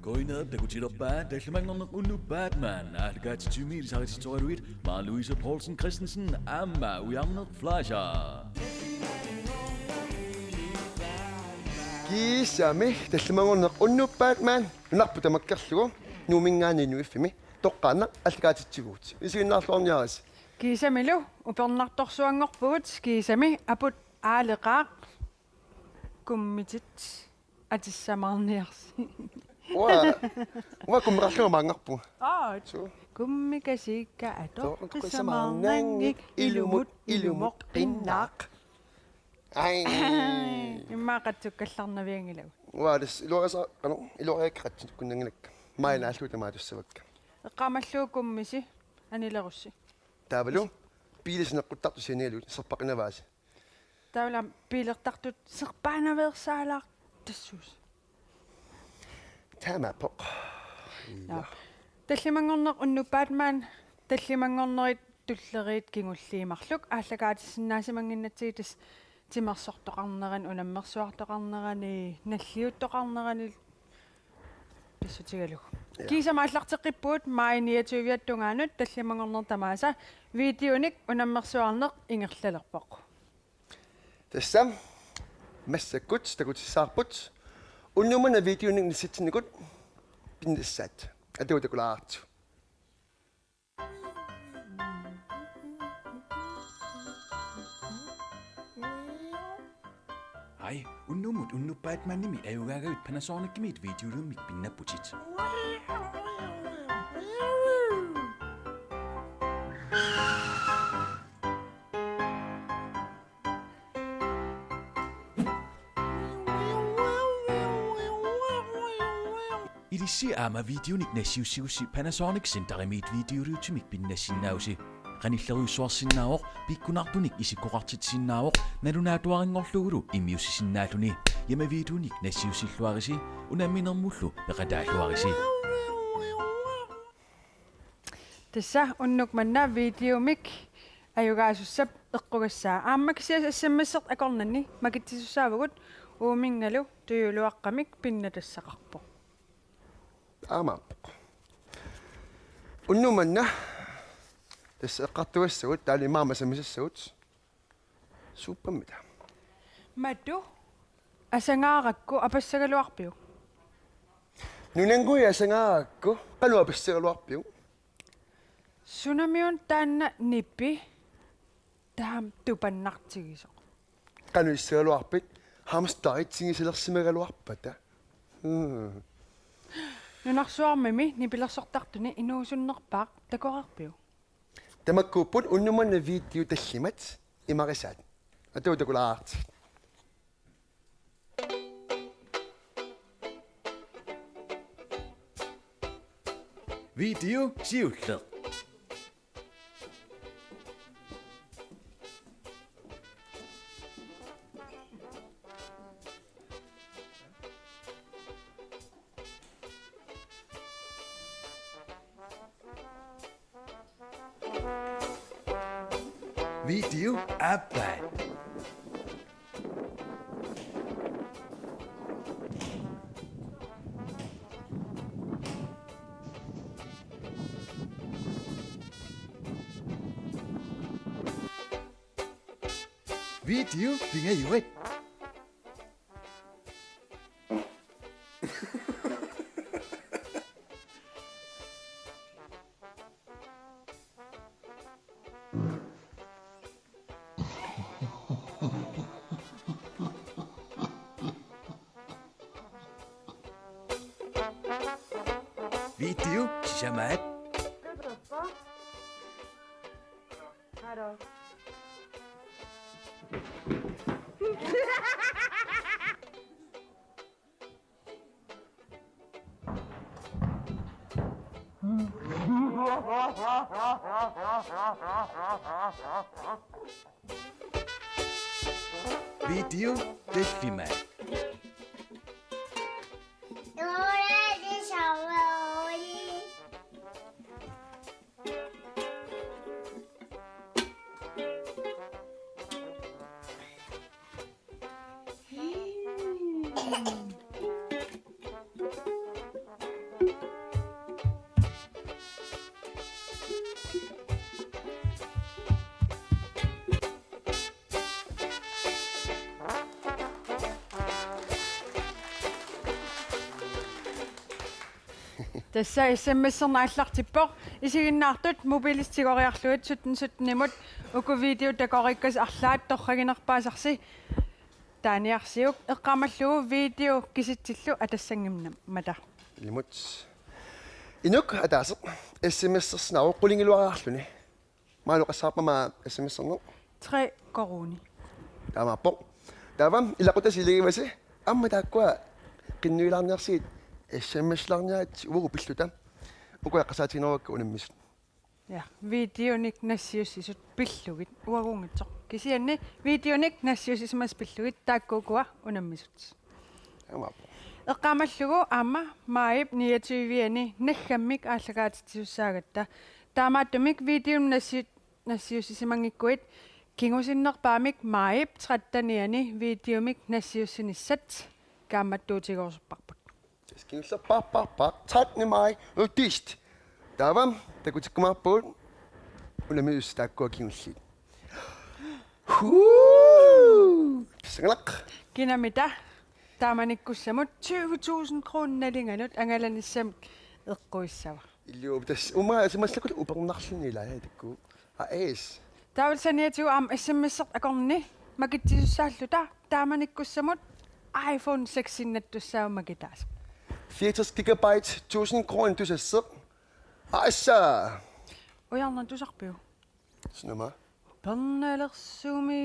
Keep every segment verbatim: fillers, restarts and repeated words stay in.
Uinerup takutilerpaa tallimanngorneq unnuk Batman, aallakaatitsiviit ilisarititsisoraluit Maja Louise Poulsen Christensen aamma Ujarneq Fleischer. Kiisami tallimanngorneq unnuk Batman nunarput tamakkerlugu Nuumminngaanniit Nuiffimmi toqqaannaq aallakaatitsivugut. Isiginnaarluarniarisi. Kiisamilu upernartorsuanngorpugut, kiisami aput aaleqaaq kummitit atissamaarniarsi. Uanga, uanga kummeqarlunga maanngarpunga. Aa, suu. Kummikasiikka atoqqissamaarnanngik ilumut, ilumut, ilumut qinnaaq. Ai. Immaqa qatsukkallarnavianngilagut. Uanga tassa iluarisa-, qanoq, iluariakkaqatsukkunnanngilakka. Maja naallugu tamaatussavakka. Eqqaamallugu kummisi anilerussi. Taavalu biilit sineqquttartut sianigalugit serpaqinavaasi. Taavalu biilertartut serpaanaveersaalaartassuusi. Taamaappoq. Nå. Tallimanngorneq unnuk Batman, tallimanngornerit tulleriit kingulliit marluk aallakaatissinnaasimannginnatsigit, tassa timersortoqarnerani, unammersuartoqarnerani, nalliuttoqarnerani pissutigalugu. Ja. Kiisami aallarteqqippugut maajip niogtyviata tungaanut tallimanngorneq tamaasa videonik unammersuarneq ingerlalerpoq. Tassa massakkut takutissavarput. Unnuk manna videonik nassiussinikut pinnassaatit. Atuu takulaartu. Ai, unnummut unnuk Batmanimi ajugaagavit Panasonicimiit videoliummik pinnapputit. Ilissi aamma videonik nassiussigussi Panasonic Centerimiit videoliutimik pinnassinnaavusi. Qanillerujussuarsinnaavoq, pikkunartunik isikkoqartitsisinnaavoq, nalunaatuarinngorlugulu immiussisinnaalluni. Imaluunniit videonik nassiussilluarisi, unamminermullu peqataalluarisi. Tassa unnuk manna videomik ajugaasussap eqqugassaa. Aamma kisianni S M S-ertut akornanni makitsisussaavugut, uuminngalu tujuluaqqamik pinnatassaqarpoq. Taamaappoq. Unnuk manna tassa eqqartugassagut, taanna immaqa masammissassagut. Suuppammita? Matu, asangaarakku apassagaluarpiuk? Nunannguit asangaarakku qanoq apassagaluarpiuk? Sunamiuna taanna nipi taama tupannartigisoq? Qanoq issagaluarpit? Hamsterit singisalersimagaluarpata. Hmm. Nunarsuarmimi nipilersortartuni inuusunnerpaaq takoreerpiuk? Tamakkuupput unnuk manna video tallimat imarisaat. Atuu takulaartigit. Video siulleq. Video aappaa. Video pingajuat. Video sisamaat. Video tallimat. Tassa S M S-erneq aallartippoq. Isiginnaartut mobiilissat tigoriarlugit sytten sytten-imut uku videot takoriikkatit arlaat torraginerpaasarsi taaniarsiuk. Eqqaamallugu video kisitsillu atassanngimmata. Ilimut. Inuk ataaseq S M S-ersinnaavoq qulingiluariarluni. Malu, oqassaarpa aamma S M S-erneq? Tre koruuni. Taamaappoq. Taava ilaquttat isigigivasi aamma taakkua qinnuilaarniarsigit S M S-laarniaritsi uagut pilluta. Ukua eqqarsaatigineruakka unammisut. Ja, videonik nassiussisut pillugit uagunngitsoq. Kisianni videonik nassiussisimasut pillugit taakku ukua unammisut. Taamaappoq. Eqqaamallugu aamma maajip niogtyve-ani naggammik aallakaatitsisussaagatta. Taamaattumik videonik nassi-, nassiussisimanngikkuit kingusinnerpaamik maajip tretten-iani videomik nassiussinissat kaammattuutigerusuppavut. Kingullerpaarpaarpaaq tretten maj udist. Taava takutikkumaarpugut unammisut taakkua kingulliit. Huu! Pissanganaq. Kinamita taamanikkussamut tyve tusind kroner nalinganut angalanissamut eqquissava? Iluu, tassa uuma simassakkut upernarluni ilaa, ja, takku. A S. Taava saniatigut aamma S M S-eq akornanni makitsisussaalluta taamanikkussamut iPhone seks-innattussaavoq makitaasoq. Fireogtres gigabyte, tusind kroner tusasseq. Aissa. Ujarnatusarpiuk? Sinama. Upernalersumi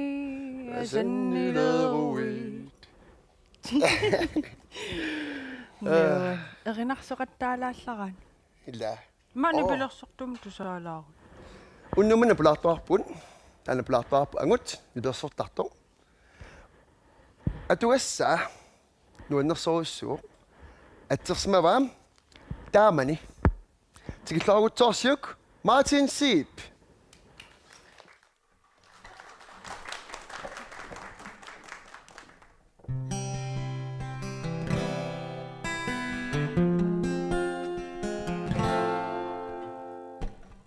asannileruit. Joo, erinarsoqattaalaallaraat. Ila. Maani Oo. Pilersortumik tusaalaarut. Unnummi napulaartuarput. Taanna napulaartuarput angut nipilersortartoq. Atugassaa nuannersorujussuuvoq. Atsersimavaa taamani. Tikilluarutsoorsiuk Martin Zeeb.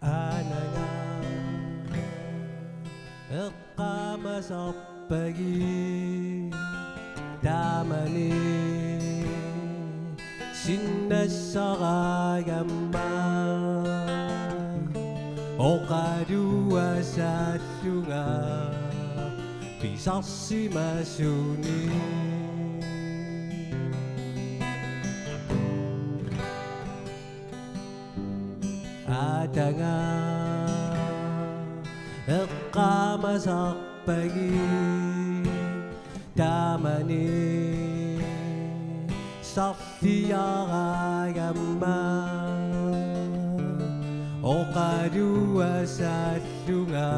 Aanaga eqqaamasarpagit taamani sinnassaraagamma oqaluasaallunga pisarsimasuni. Aataga eqqaamasarpagit taamani sarfiaraagamma oqaluasaallunga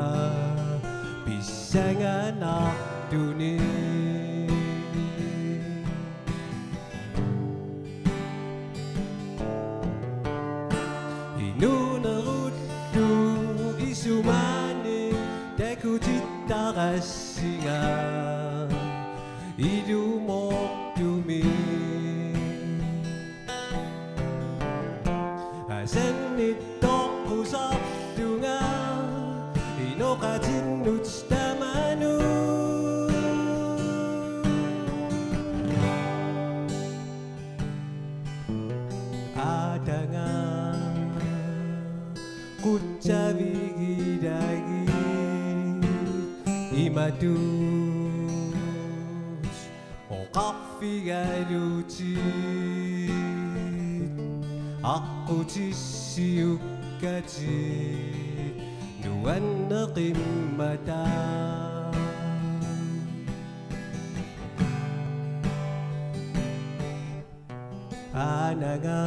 pissanganartuni. Inuunerullu isumaanik takutittarassinnga ilumoortumik. Asannittoqqusarlunga inoqatinnut tamanut. Aataga qutsavigilagit imatut oqarfigalutit aqqutissiukkatit nuanneqimmata. Aanaga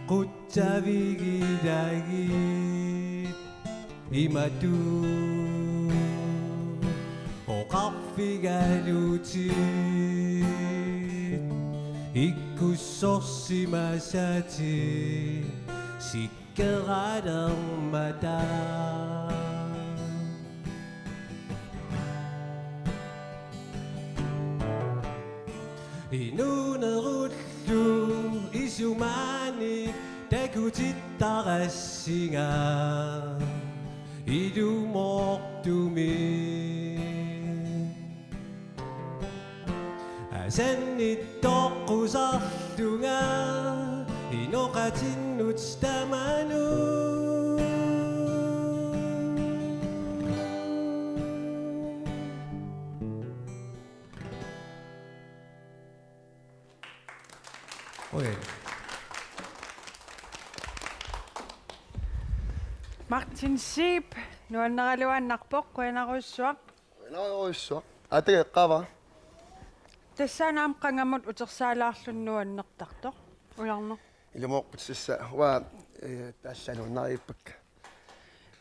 qutsavigilagit imatut oqarfigalutit ikkussorsimasatit sikkeralermata. Inuunerullu isumaanik takutittarassinnga ilumoortumik. Asannittoqqusarlunga inoqatinnut tamanut. Okay. Martin Zeeb, nuanneraluaannarpoq, qujanarujussuaq. Qujanarujussuaq. Ateqaava? Tassaana aamma qangamut utersaalaarluni nuannertartoq. Ujarneq. Ilumoorput sissa. Uanga, eh, taallaluunnaarippakka.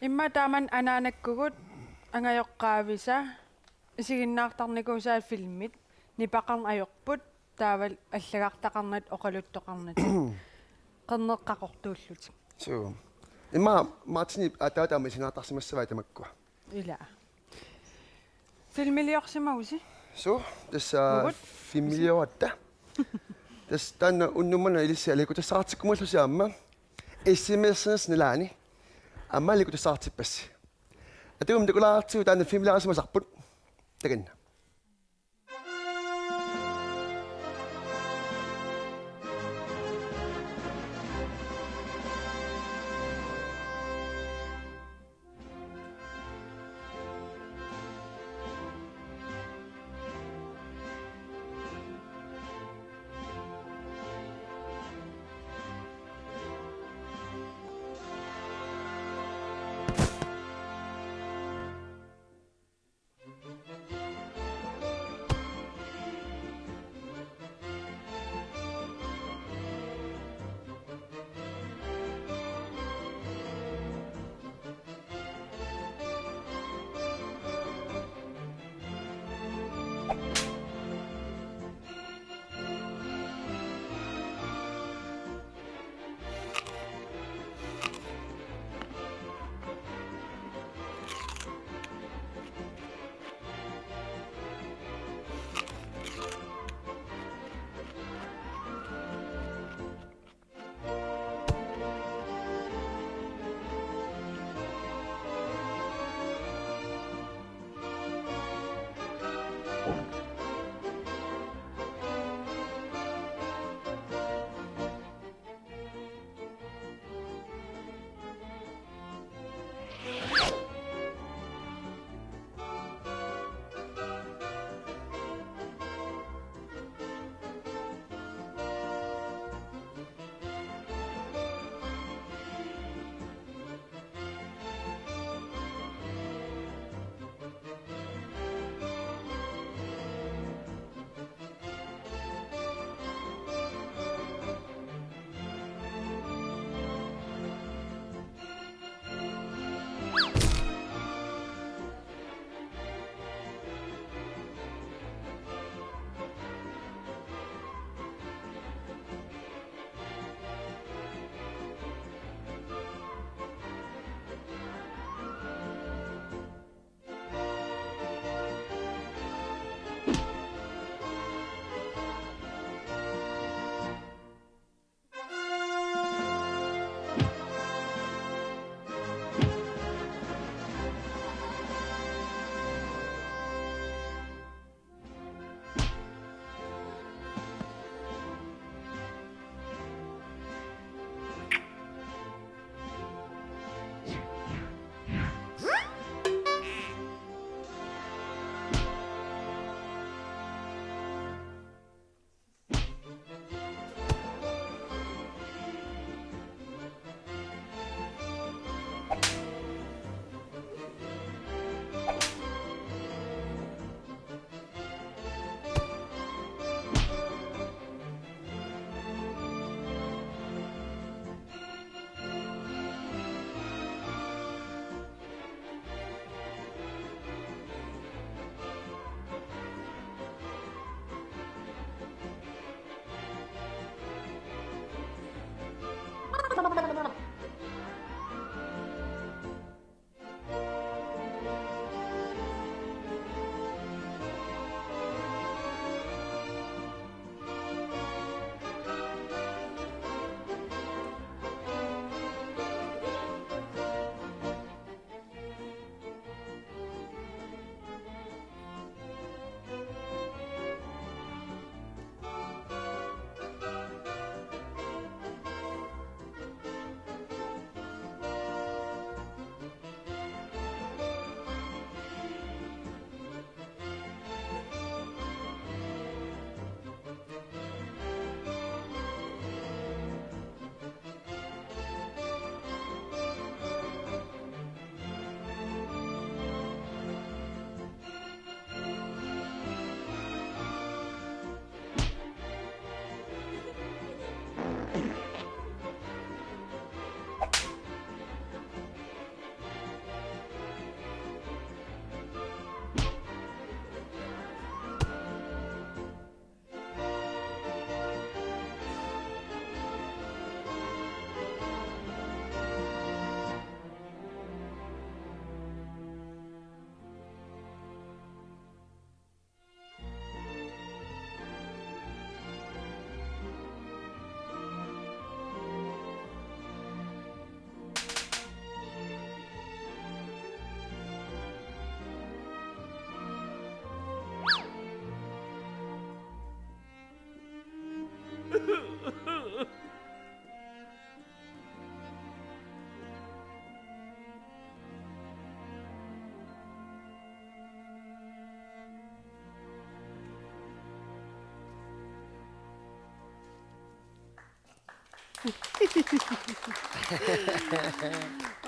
Immaqa taamani anaanakkugut angajoqqaavisa isiginnaartarnikuusaa filmit nipaqarneq ajorput taavalu allagartaqarnata oqaluttoqarnata qerneqqaqortuullutik. Suu. Immaqa Martinip aatsaat taama isiginnaartarsimassavai tamakkua. Ila. Filmiliorsimavusi? Suu, tassa Uagut? Filmilioratta. Tassa taanna unnuk manna ilissi aliikkutassaqartikkumallusi aamma. S M S-inik nalaani. Aamma aliikkutassaqartippassi. Atuagummi takulaartigu taanna filmiliorsimasarput. Takanna.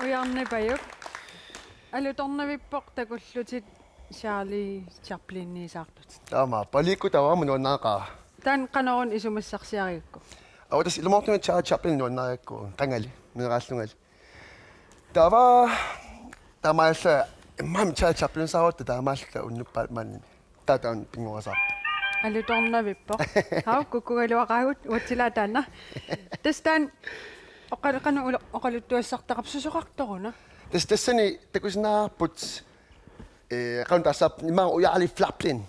Ujarnipajuk. Alutornavippoq takullutit Charlie Chapliniusaartutit. Taamaappoq, aliikkut taava aamma nuannaaqaaq. Taanna qanoruna isumassarsiarigakku? Aa, tassa ilumoortumik Charlie Chaplin nuannaarigakku, qangali, meeraallungali. Taava, taamaallaat, immaqa Charlie Chaplin saarutta taamaallaat unnuppaat maannami. Taava taanna pinnguasaarpoq. Alutornavippoq. Hau, kukkugaluaqaagut, uatsilaat taanna. Tassa taanna oqal-, qanoq ulo-, oqaluttuassartaqarpa, susoqartoruna? Tassa tassani takusinnaavarput, ee, qanoq taassavarput, immaqa ujarli Flaplin.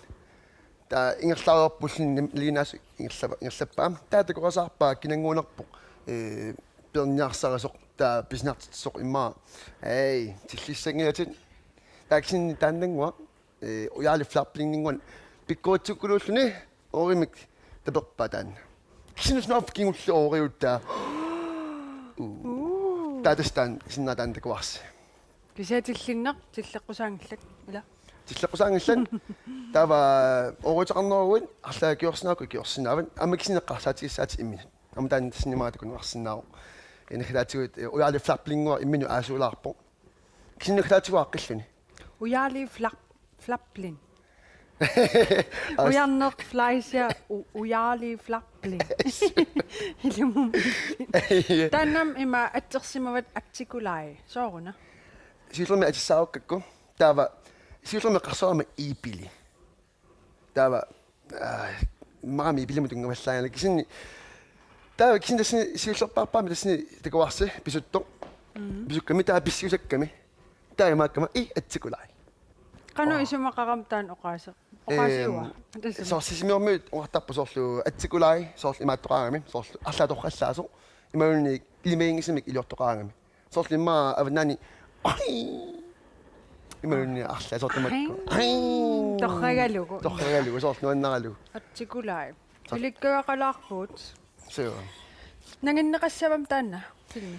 Taava ingerlaarpullu nim-, liinaas ingerlava-, ingerlappaa. Taava takorasaarpaa kinannguunerpoq, ee, peerniarsarisoq, taava pisiniartitsisoq immaqa. Ei, tillissanngilatit. Taava kisianni taannannguaq, ee, ujarli Flaplininnguaq pikkoritsukuluulluni oorimik taperpaa taanna. Kisianni sunaaffa kingulleq ooriuttaa. Uu. Uu. Taava tassa taanna, sinna taanna takuarsi. Kisianni tillinneq, tilleqqusaanngillat, ila? Tilleqqusaanngillat. Taava ooriuteqarneruguit arlaat ikiorsinnaavat, ikiorsinnaavat. Aamma kisianni eqqarsaatigissaatit imminut. Aamma taanna tassani immaqa takuneqarsinnaavoq. Ee, naggataatigut, ee, ujarli Flaplininnguaq imminut aasulaarpoq. Kisianni naggataatigut aaqqilluni. Ujarli Flap-, Flaplin. As- Ujarneq Fleischer, u-, ujarli Flaplin. Ilumut. Taannami ima atsersimavat Atsikulai. Sooruna? Siullermik atissaarukkakku. Taava siullermik eqqarsaarama Iipili. Taava, aa, maani Iipilimut tunngavallaanngilaq. Kisianni, taava kisianni tassani siullerpaarpaami tassani takuarsi pisuttoq. Mhm. Pisukkami taava pissiusakkami. Taava imaakkama: Ii, Atsikulai. Qanoq, oo, isumaqarami taanna oqaase-, oqaasiua? Ehm, tassami. Soorlu Sisimiormiut oqartarput soorlu Atsikulai, soorlu imaattoqarami, soorlu arlaat torrallaasoq, imaluunniit ilimaginngisamik iliortoqarami. Soorlu immaqa avannaani: Ai! Imaluunniit arlaat soorlu tamakku: Ai! Ai! Torragalugu. Torragalugu, soorlu nuannaralugu. Atsikulai. Soorlu ilikkagaqalaarpugut. Suu. Nanginneqassavami taanna filmi?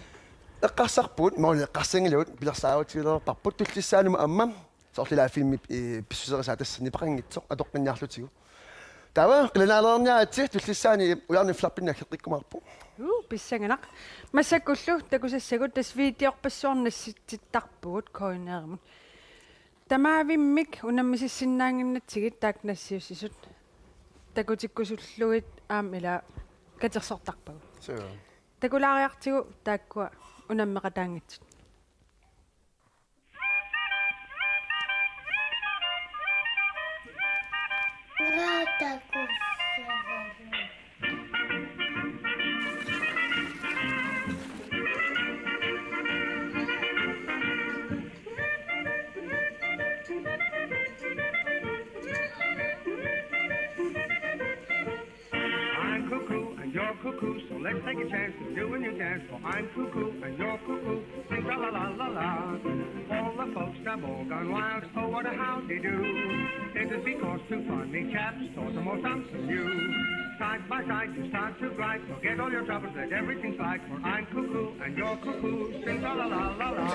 Eqqarsarpugut, maani eqqarsanngilagut, pilersaarutigilerparput, tullissaanut aamma. Soorlu ila filmi, ee, pissuserisaa tassani peqanngitsoq atoqqinniarlutigu. Taava, qilanaalerniaritsi, tullissaani ujarneq Flaplin naggeqqikkumaarpoq. Uu, pissanganaq. Massakkullu takusassagut, tassa videorpassuarnik nassitsittarpugut K N R-imut. Tamaavimmik unammisassinnaannginnatsigit taakku nassiussisut. Takutikkusullugit aamma ila katersortarpagut. Suu. Takulaariartigu taakkua unammeqataanngitsut. I'm cuckoo and you're cuckoo, so let's take a chance to do a new dance. For I'm cuckoo and you're cuckoo, sing tra la la la la. All the folks have all gone wild, oh what a howdy do. It is because two funny chaps thought of more something new. Side by side you start to glide, forget all your troubles, let everything slide. For I'm cuckoo and you're cuckoo, sing tra la la la la.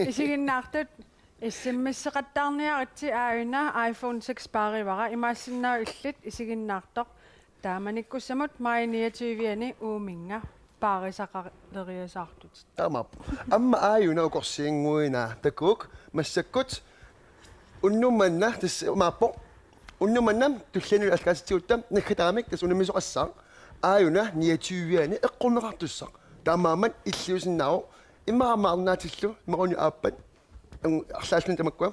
Isiginnaartut S M S-eqattaarniaritsi, aajuna iPhone six paarivara, imaassinnaavoq illit isiginnaartoq. Taamanikkussamut maj niogtyve-ani uuminnga paarisaqaleriasaartutit. Taamaappoq. Aamma aajuna ukorsiinnguinaa takuuk massakkut unnuk manna, tassa imaappoq. Unnuk manna tulliani allaatigutta naggataamik tassa unammisoqassaaq. Aajuna niogtyve-ani eqqorneqartussaq. Taamaammat illiusinnaavoq. Immaqa aamma arnaatillu, imaluunniit aappat. Ang-, arlaalluni tamakkua.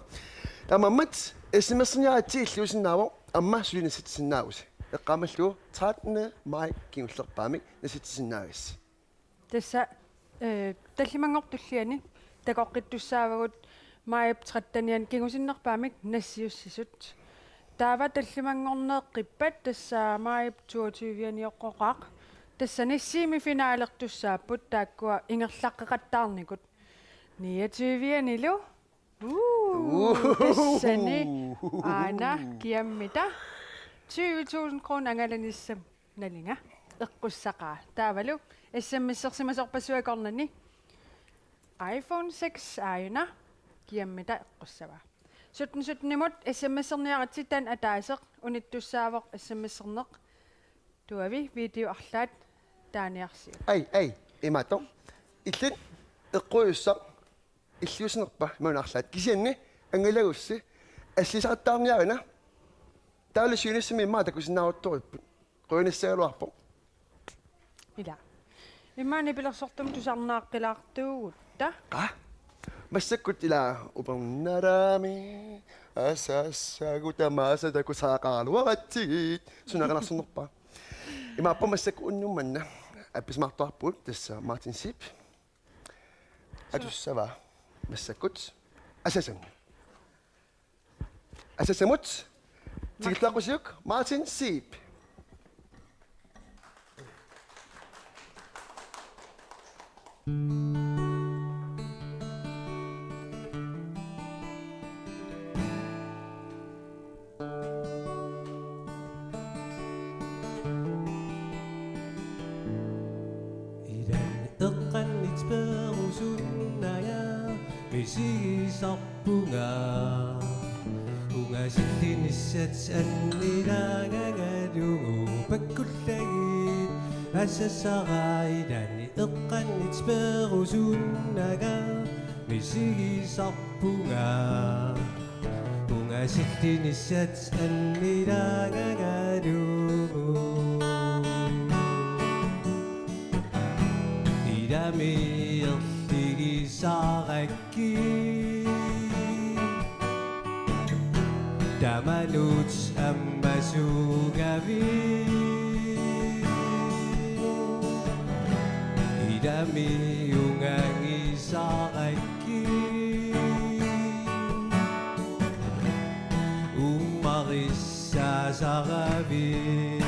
Taamaammat S M S-erniaritsi illiusinnaavoq, aamma suli nassitsisinnaavusi. Eqqaamallugu trettende maj kingullerpaamik nassitsisinnaagassi. Tassa, eh, tallimanngortulliani takoqqittussaavagut majip trettende-ani kingusinnerpaamik nassiussisut. Taava tallimanngorneeqqippat tassa majip toogtyve-anioqqoqaaq. Tassani semifinalertussaapput taakkua ingerlaqqeqattaarnikut. Niogtyve-anilu. Uu, uu, tassani aana kiammita tyve tusind kroner angalanissap nalinga eqqussaqaa. Taavalu S M S-ersimasorpassuit akornanni iPhone six aajuna kiammita eqqussavaa. Sytten sytten-imut S M S-erniaritsi, taanna ataaseq unittussaavoq S M S-erneq. Tuavi video arlaat taaniarsiuk. Ai, ai, imaattoq. Illit eqquujussaq illiusinerpa imaluunniit arlaat. Kisianni angalagussi assilisaqattaarniarina. Taavalu siunissami immaqa takusinnaaruttorujupput. Qujanassaagaluarpoq. Ila. Immaqa nipilersortumik tusarnaaqqilaartuugutta. Qaa? Massakkut ila upernarami asassagut tamaasa takusaaqaraluaratsigit. Suna qanarsornerpa? Imaappoq massakkut unnuk manna appisimaartuarpugut tassa Martin Zeeb. Atussavaa massakkut. Asasam. Asassamut. Tikilluaqqusiuk Martin Zeeb. Ilami eqqannit peerusunnanga misigisarpunga. Ungasillinissat annilaangangalugu pakkullagit asasara. Ilami eqqannit peerusunnanga misigisarpunga. Ungasillinissat annilaangangalugu. Ilami erligisarakkit tamanut ammasungavit. Ilami ungangisarakkit ummarissasaravit.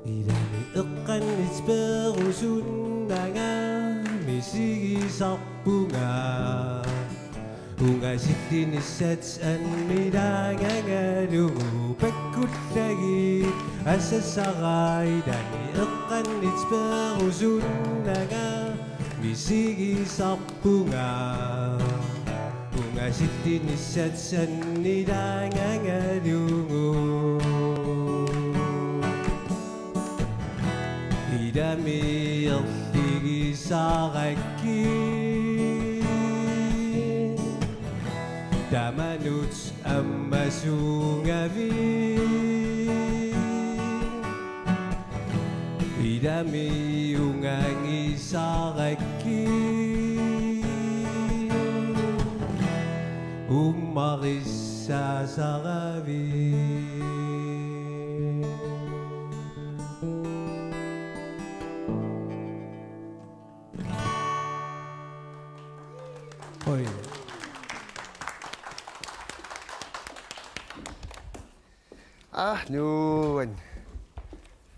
Ilami eqqannit peerusunnanga misigisarpunga. Ungasillinissat annilaangangalugu pakkullagit asasara. Ilami eqqannit peerusunnanga misigisarpunga. Ungasillinissat annilaangangalugu. Ilami erligisarakkit tamanut ammasungavit. Ilami ungangisarakkit ummarissasaravit. Oj. Ah, nuan.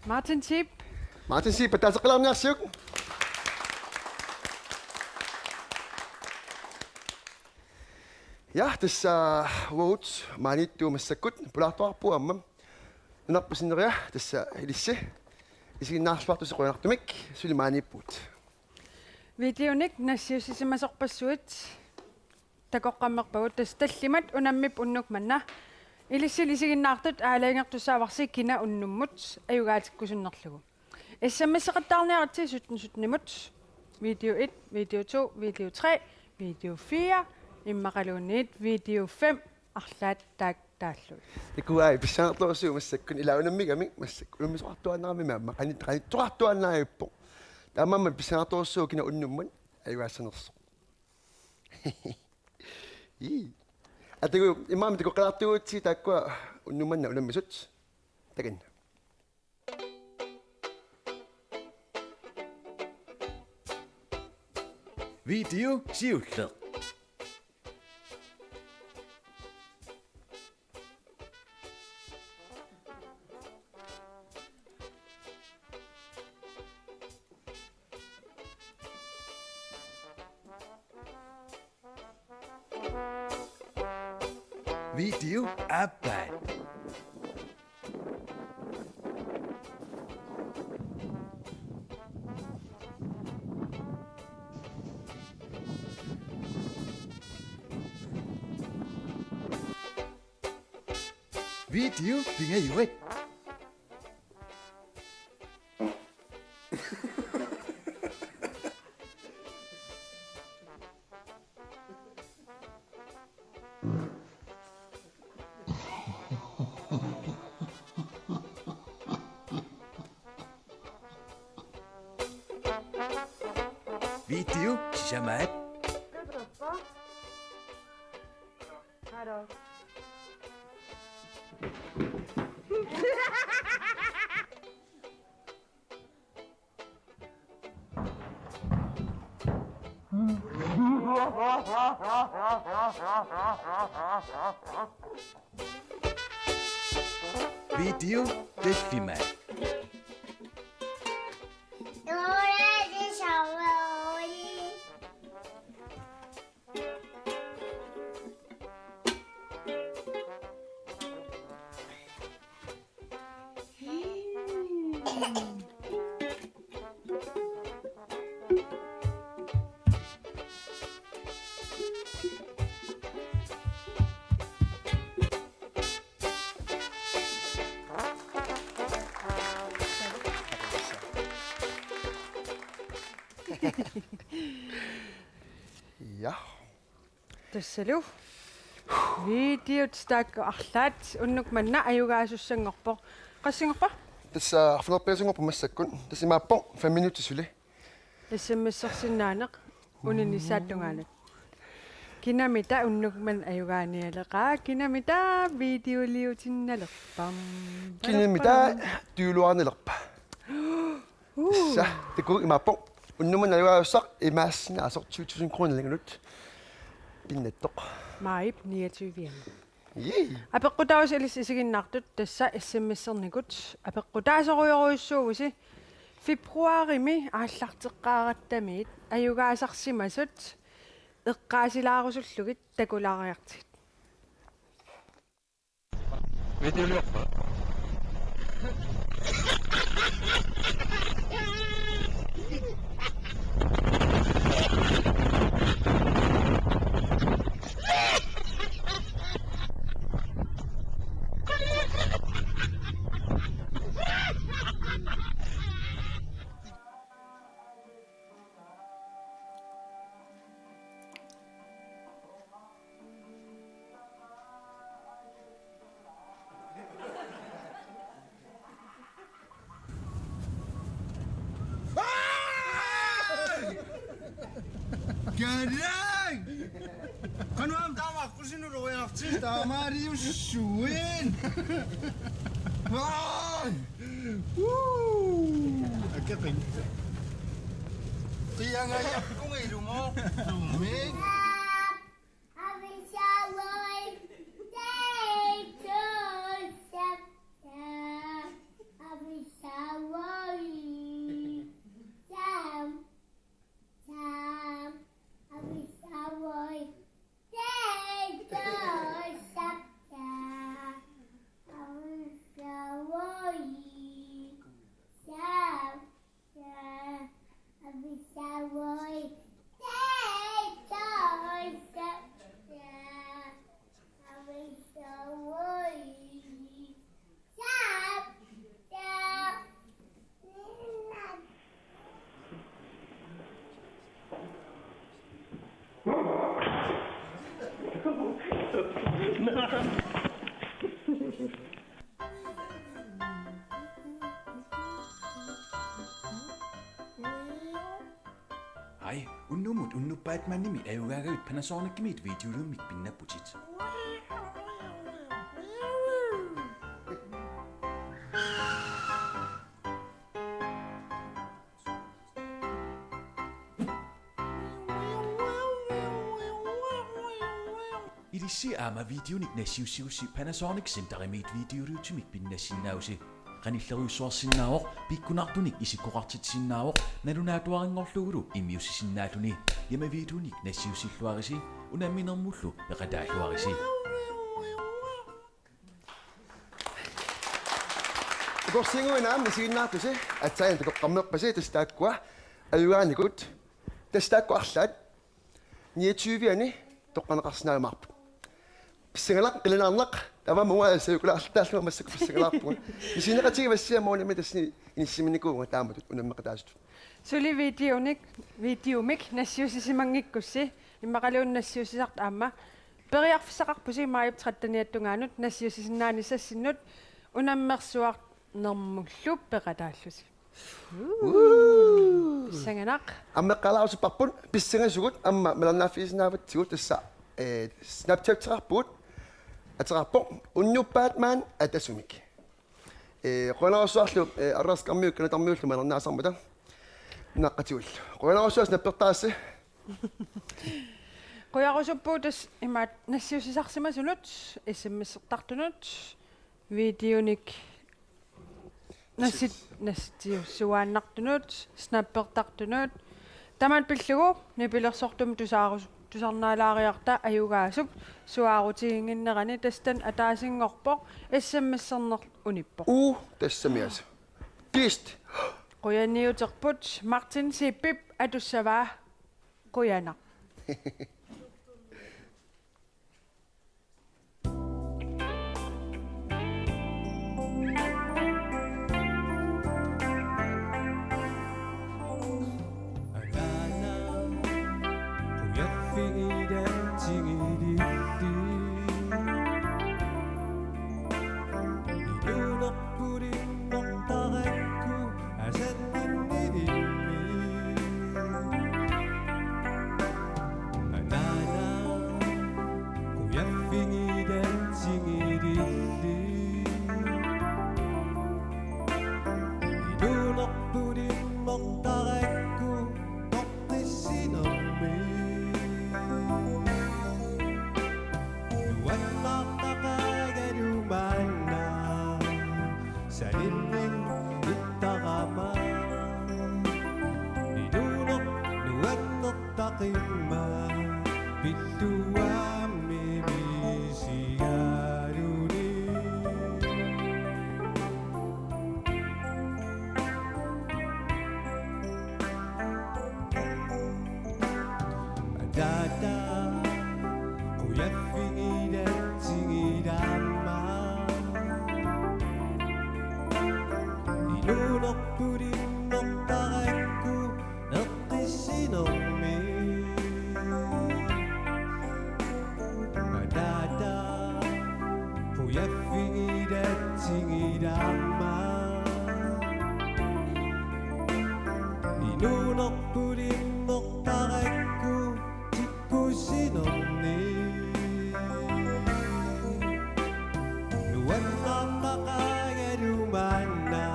Martin Zeeb. Martin Zeeb, pattaaseqqilaarniarsiuk. Ja, tassa uagut maaniittuut massakkut pulaartoqarpugut aamma. Nunarput sinneria tassa ilissi. Isiginnaarluartusi qujanartumik, suli maaniippugut. Videonik nassiussisimasorpassuit takoqqammerpagut, tassa tallimat unammik unnuk manna. Ilissi isiginnaartut aalajangertussaavarsi kina unnummut ajugaatikkusunnerlugu. S M S-eqattaarniaritsi sytten sytten-imut. Video et, video to, video tre, video fire, immaqaluunniit video fem, arlaat taakku taallugit. Takuai pissanartorsuuvoq massakkut, ila unammigamik massakkut, unammisoqartuaannarami aamma, qanit-, qanittoqartuaannarippoq. Taamaammat pissanartorsuuvoq kina unnummut ajugaassanersoq. Ii. Atagu, imaammi takoqqaartuusi taakkua unnuk manna unammisut. Takanna. Video siulleq. Video aappaa. Video pingajuat. Video sisamaat. Video tallimaat. Ja. Tassalu. Videot taakku arlaat unnuk manna ajugaasussanngorpoq. Qassinngorpa? Tassa arfineq-pingasunngorpoq massakkut. Tassa imaappoq fem minutsit suli. S M S-ersinnaaneq uninnissaatungaanut. Kinamita unnuk manna ajugaanialeqaa? Kinamita videoliutinnalerpa? Kinamita tujuuluarnalerpa? Uu. Tassa, takuuk imaappoq. Unnuk manna ajugaajussaq imaassinnaasoq tyve tusind kroner-inut pinnattoq. Maajip niogtyve-anni. Jee. Apeqqutaavoq ilissi isiginnaartut tassa S M S-ernikut. Apeqqutaasorujorujussuuvusi februarimi aallarteqqaarattamiit ajugaasarsimasut eqqaasilaarusullugit takulaariartigit. Videoliorpa? Kalang! Qanoq aamma taama aqqusinut uriartigisoq taamaaliussuit. Ai! Woo! Akeqin. Qiangajarpunga ilumoortumik. Hej, unnummut Unnuppat Mandimit ajugaagavit Panasonicimit videoliummik pinnapputit. Ilissi aamma videonik nassiussigussi Panasonic Centerimiit videoliutimik pinnassinnaavusi. Qanillerujussuarsinnaavoq, pikkunartunik isikkoqartitsisinnaavoq, nalunaatuarinngorlugulu immiussisinnaalluni. Imaluunniit videonik nassiussilluarisi, unamminermullu peqataalluarisi. Ukorsiinguinaam isiginnaartusi aatsaat takoqqammerpasi, tassa taakkua ajugaanikut. Tassa taakkua arlaat niogtyve-ani toqqaneqarsinnaajumaarput. Pissanganaq, qilanaarnaq, taava uanga sajukulaaltaallunga massakkut pissangaarpunga. Isigineqatigiit, Massiamma, unami tassani inissisimanikuuvunga taamatut unammeqataasutut. Suli videonik, videomik nassiussisimanngikkussi, immaqaluunniit nassiussisartut aamma. Periarfissaqarpusi maajip tretteniata tungaanut nassiussisinnaanissassinnut unammersuarnermullu peqataallusi. Uu. Pissanganaq. Aamma eqqaalaarusupput pissangasugut aamma malinnaaffigisinnaavatsigut, tassa, eh, Snapchateqarpugut, ateqarpoq Unnuppat Mand atasumik. Eh, qujanarsuarlu, eh, Arraskarmiut Kanatarmiullu malinnaasarmata. Naqqatigullu. Qujanarsuaq snappertaassi. Qujanarsuupput tassa imaat nassiussisarsimasunut, S M S-ertartunut, videonik nassit-, nassiussissuaannartunut, snappertartunut. Tamatta pillugu nipilersortumik tusaarus-, tusarnaalaariarta ajugaasup suaarutiginnginnerani, tassa taanna ataasinngorpoq, S M S-erneq unippoq. Uu, tassami aasiit. Pist. Qujaniuterput, Martin Sippip atussavaa. Qujanaq. Salinnik ittarama inuuneq nuannertaqimmat pilluaammi misigaluni. Ataata qujaffigilatsigilaamma. Inuunerput immertarakku eqqissinermi. Ataata qujaffigilatsigilaamma. Inuunerput immertarakku tikkussinermi. Nuannertaqaagalumaanna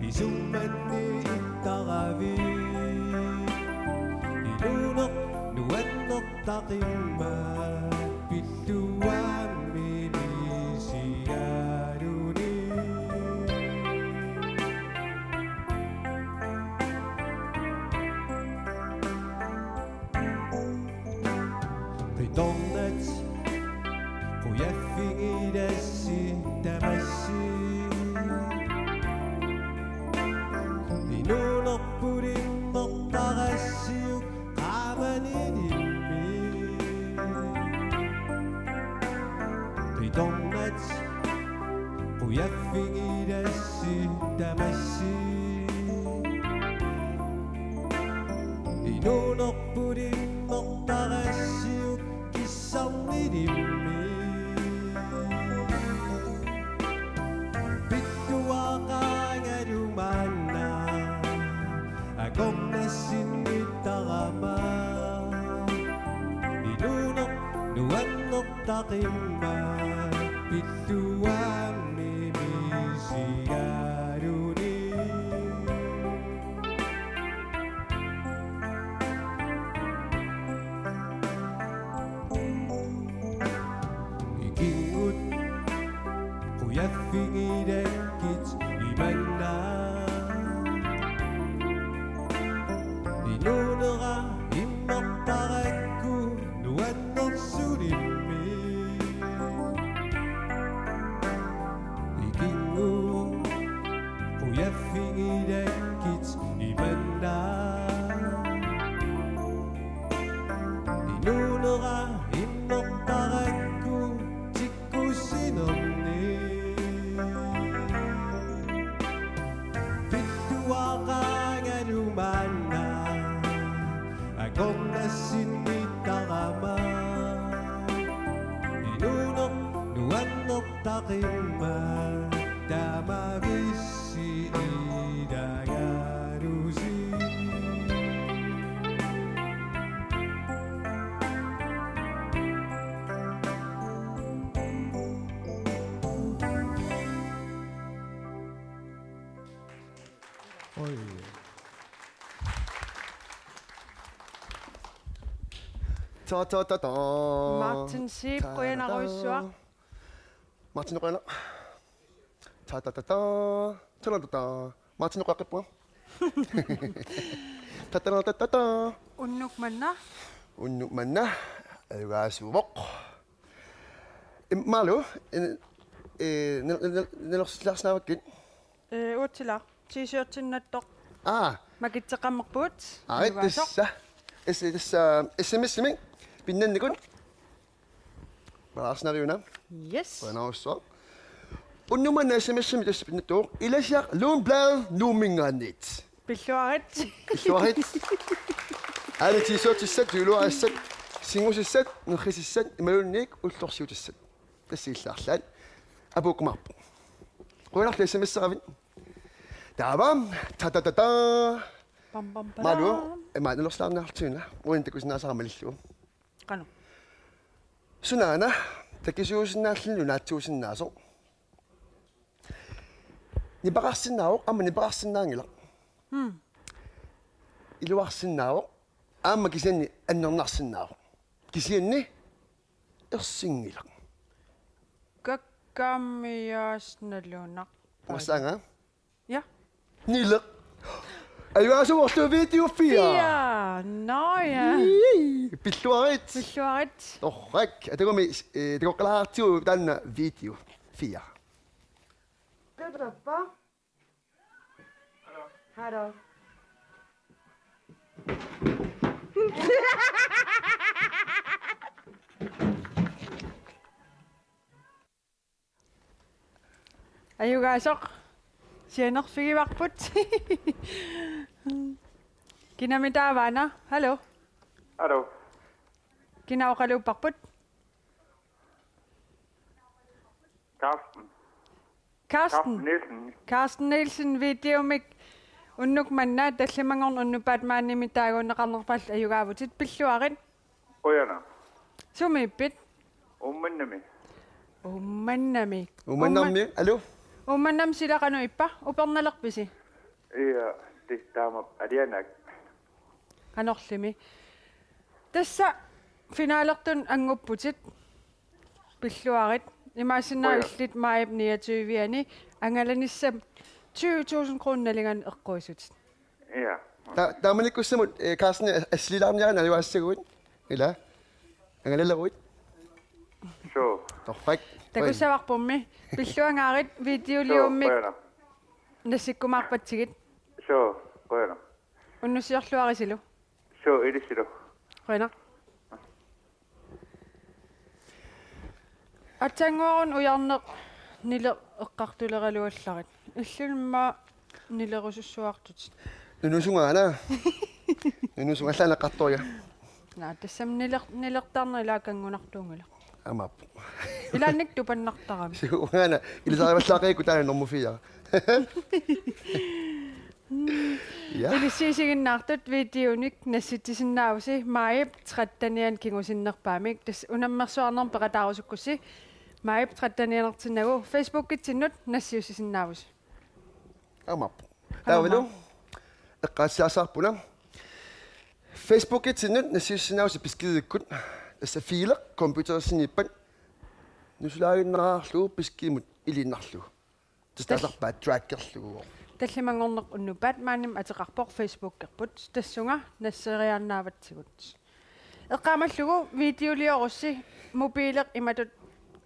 isummanni ittaravit. Inuuneq nuannertaqimmat pilluaammi misigaluni. Qitornat qujaffigilassi tamassi. Inuunerput immertarassiuk qaamanilimmi. Qitornat qujaffigilassi tamassi. Inuunerput immertarassiuk kissarni Imanna inuunera immertarakku nuannersulimmi. Ikinnguuq qujaffigilakkit imanna. Inuunera immertarakku tikkussinerni. Pilluaqaangalu maanna akornassinniittarama. Inuuneq nuannertaqimmat taamavissi ilagalusi. Oj. Ta, ta, ta, ta. Martin Zeeb, qujanarujussuaq. Martin, qujanaq. Ta, ta, ta, ta. Ta, ta, ta, ta. Martin, qujaqqippunga. Ta, ta, ta, ta, ta. Unnuk manna. Unnuk manna. Ajugaasuuvoq. Im-, Malu, in-, eh, nil-, nil-, nil-, nilorsillaarsinnaavakkit. Ee, uatsilaaq. T-shirtinnattoq. Aa. Makitseqqammerpugut. Aa, ajugaasaq. Tassa. Es-, tassa S M S-imik pinnannikut. Palaarsinnaviuna. Yes. Qujanarsuaq. Unnuk manna S M S-imik tassa pinnattoq. Ilasiaq Lundblad Nuumminngaanniit. Pilluarit. Pilluarit. Aana t-shirtissat, juuluarissat, singusissat, nerrisissat, imaluunniit ullorsiutissat. Tassa illarlaat. Apuukkumaarpoq. Qujanarlu S M S-eravit. Taava, ta, ta, ta, ta. Pam, pam, pam. Malu, ima nilorsilaarniartiuna. Uani takusinnaasara malillugu. Qanoq? Sunaana takisuusinnaalluni nunaatsuusinnaasoq? Nipeqarsinnaavoq, aamma nipeqarsinnaanngilaq. Hmm. Iluarsinnaavoq, aamma kisianni annernarsinnaavoq. Kisianni ersinngilaq. Kakkaamiaas nalunaq. Massaanga? Ja. Nileq. Ajugaasuuvorlu video fire. Fire. Nå ja. Ii, pilluarit. Pilluarit. Torrak. Atagumi, eh, takoqqalaartigu taanna video fire. Hallo. Ajugaasoq sianerfigivarput. Kinami taavaana? Hallo. Hallo. Kina oqaluupparput? Carsten. Carsten. Carsten Nielsen. Carsten Nielsen videomik unnuk manna tallimanngorneq unnuppat maanimi taaguunneqarnerpaallu ajugaavutit, pilluarit. Qujanaq. Sumiippit? Uummannami. Uummannami. Uummannarmi, Uumma-, aluu? Uummannami sila qanoq ippa? Upernalerpisi? Ia, ti-, taama alianaak. Qanorlimi. Tassa finalertut anngupputit. Pilluarit. Imaassinnaavoq Qujanaq. Illit maajip niogtyve-ani angalanissat tyve tusind kroner nalinganik eqquisutit. Ja. Ta-, taamanikkussamut, eh, Carsten, eh, assililaarniarit najugaassagavit? Ila? Angalaleruit? Suu. Torrak. Takussavarpummi. Pilluangaarit videoliummik. Suu, qujanaq. Nassikkumaarpatsigit. Suu, qujanaq. Unnussiorluarisilu. Suu, ilissilu. Qujanaq. Aatsaannguaq ujarneq nileq eqqartuleraluallarit. Illumimma nilerusussuartutit. Nunusungaana. Nunusungallaana eqqartoria. Naa, tassami niler-, nilertarneq ilaa kanngunartuunngilaq. Aamma. Ilaannik tupannartarami. Suu, uanga ilisarivallaaqigakku taanna normu fire. Ja. Ilissiisiginnaartut videonik nassitsisinnaavusi maajip trettenianni kingusinnerpaamik. Tassa unammersuarnermik peqataarusukkussi maajip trettenianertinnagu Facebookitsinnut nassiussisinnaavusi. Aamma. Taavalu eqqaasaassavarput una. Facebookitsinnut nassiussisinnaavusi beskedikkut. Tassa fileq computerissiniippat nusulaaginnaraluarlugu beskidimut iliinnarlugu. Tassa taasarpaat trackerlugu. Tallimanngorneq unnuk Batmanimik ateqarpoq, Facebookerput. Tassunga nasseeriaannaavatsigut. Eqqaamallugu videoliorussi mobiileq imatut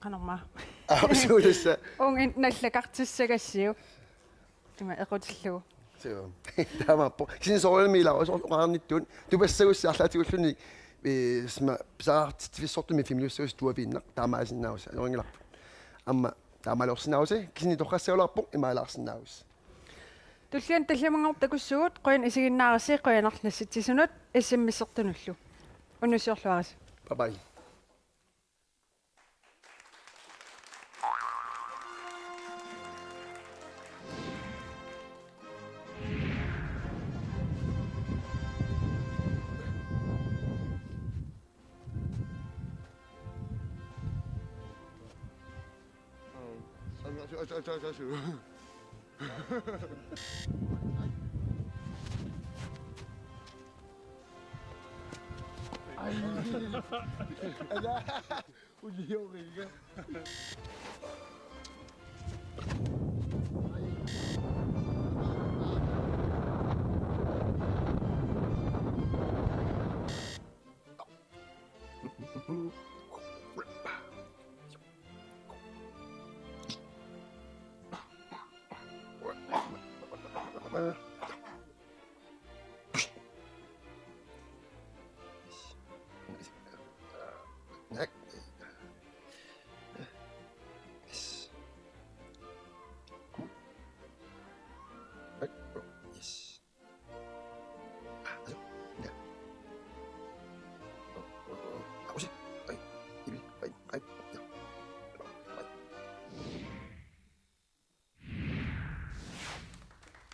qanormaa. Aa, suu tassa. Uunga nallakartissagassiuk. Ima equtillugu. Suu. Taamaappoq. Kisianni soorunami ilaa, oqarnittut. Tupassagussi arlaatigulluunniit, ee, sma, pisariaqartitsivissortumik filmiliussagussi tuaviinnaq. Taamaasinnaavoq. Ajorinngilarput. Aamma taamaaliorsinnaavusi. Kisianni torrassagaluarpoq imaalaarsinnaavusi. Tulliani tallimanngorneq takussuugut, qujanaq isiginnaarassi, qujanaq nassitsisunut, S M S-ertunullu. Unnussiorluarisi. Bye bye. Yes.